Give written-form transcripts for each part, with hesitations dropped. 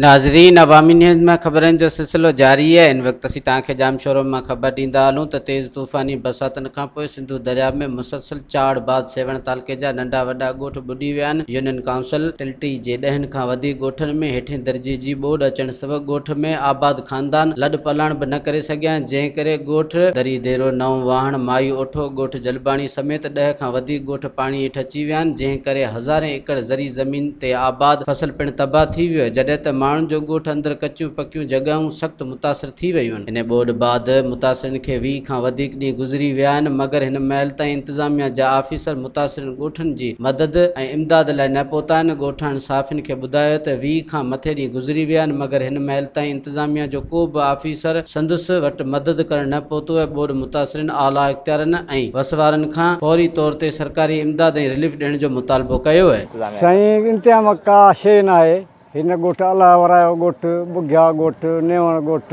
ناظرين عوامي نيوز مان خبرن جو سلسلو جاري آهي. هن وقت اسين توهان کي ڄامشورو مان خبر ڏيندا هلون ته تيز طوفاني برساتن کانپوء سنڌو درياء ۾ مسلسل چاڙهه بعد سيوهڻ تعلقي جا ننڍا وڏا ڳوٺ ٻڏي ويا آهن. يونين ڪائونسل ٽلٽي جي ڏهن کان وڌيڪ ڳوٺن ۾ هيٺين درجي جي ٻوڏ اچڻ سبب ڳوٺ ۾ آباد خاندان لڏ پلاڻ به نه ڪري سگهيا آهن، جنهن ڪري ڳوٺ دري ديرو، نئون واهڻ، مائي اوٺو، ڳوٺ جلباڻي سميت 10 کان وڌيڪ ڳوٺ پاڻي هيٺ اچي ويا آهن، جنهن ڪري هزارين ايڪڙ زرعي زمين تي آباد فصل پڻ تباهه ٿي ويو آهي، جڏهن ته ماڻهن جو ڳوٺ اندر ڪچيون پڪيون جڳهيون سخت متاثر ٿي ويون آهن. هن ٻوڏ بعد متاثرين کي 20 کان وڌيڪ ڏينهن گذري ويا آهن، مگر هن مهل تائين انتظاميا جا آفيسر متاثرين ڳوٺن جي مدد ۽ امداد لاء نه پهتا آهن. ڳوٺاڻن صحافين کي ٻڌايو ته 20 کان مٿي ڏينهن گذري ويا آهن، مگر هن مهل تائين انتظاميا جو ڪو به آفيسر سندس وٽ مدد ڪرڻ نه پهتو آهي. ٻوڏ متاثرين اعليٰ اختيارن ۽ وس وارن کان فوري طور تي سرڪاري امداد ۽ رليف ڏيڻ جو مطالبو ڪيو آهي. سائين انتظام ڪا شيء ناهي هن ڳوٺ الله ورايو ڳوٺ ٻگهيا ڳوٺ نيوڻ ڳوٺ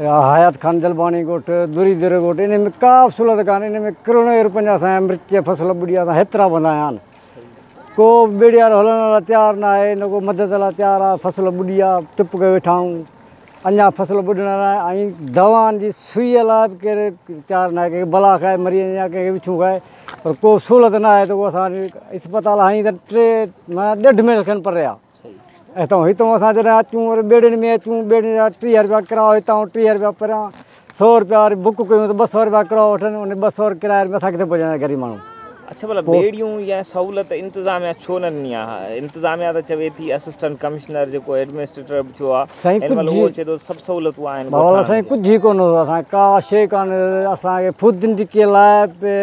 حيات خان جلباڻي ڳوٺ دري دري ڳوٺ ان ۾ ڪا به سهولت ڪانهي ان ۾ ڪروڙين روپين جا اسان جا مرچ فصل ٻڏي ويا اسان هيترا بندا آهيان ڪو به ٻيڙي وارو هلڻ لاء تيار ناهي نه ڪو مدد لاء تيار آهي فصل ٻڏي ويا چپ ڪيو ويٺا آهيون اڃا فصل ٻڏڻ لاء ۽ دوائن جي سوئي لاء به ڪير تيار ناهي ڪنهن کي بلا کائي مري وڃي يا ڪنهن کي وڇون کائي پر ڪو سهولت نه آهي ته ڪو اسان اسپتال هاڻي ته ٽي معنيٰ ڏيڍ ميل کن پري آهي هتان هتان اسان جڏهن اچون وري ٻيڙين ۾ اچون ٻيڙين جا 30 روپيا ڪرايو هتان 30 روپيا پريان 100 روپيا وري بڪ ڪيون ته 200 روپيا ڪرايو وٺن ان 200 ڪرايي ۾ اسان ڪٿي پڄندا غريب ماڻهو. اڇا ڀلا ٻيڙيون يا سهولت انتظاميا ڇو نه ڏني آ انتظاميا ته چوي ٿي اسسٽنٽ ڪمشنر جيڪو ايڊمنسٽريٽر به ٿيو آ سائين هن مهل اهو چئي ٿو سڀ سهولتون آهن بابا ڳوٺاڻن سائين کي. ڪجهه ئي ڪونه هو اسان ڪا شيء ڪانه اسان کي ڦودن ٽڪي لاء به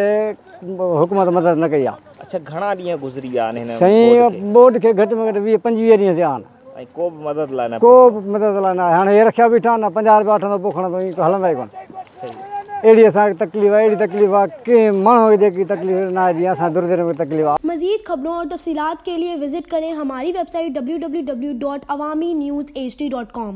حڪومت مدد نه ڪئي آ. اڇا گهڻا ڏينهن گذري ويا آهن هن ٻوڏ سائين کي؟ ٻوڏ کي گهٽ ۾ گهٽ 20 25 ڏينهن ٿيا آهن. ۽ ڪو به مدد لاء نه ڪو به مدد لاء نه آيو. هاڻي هي رکيا بيٺا آهن نه 50 روپيا وٺندو پوء کڻندو ائين هلندا ئي ڪونه. اهڙي اسان کي تڪليف آهي اهڙي تڪليف آهي ڪنهن ماڻهو کي جيڪي تڪليف نه آهي جيئن اسان در در ۾ تڪليف آهي. مزيد خبرون اور تفصيلات کے لئے وزٽ ڪرين ھماري ويب سائيٽ www.awamiNewsHD.com.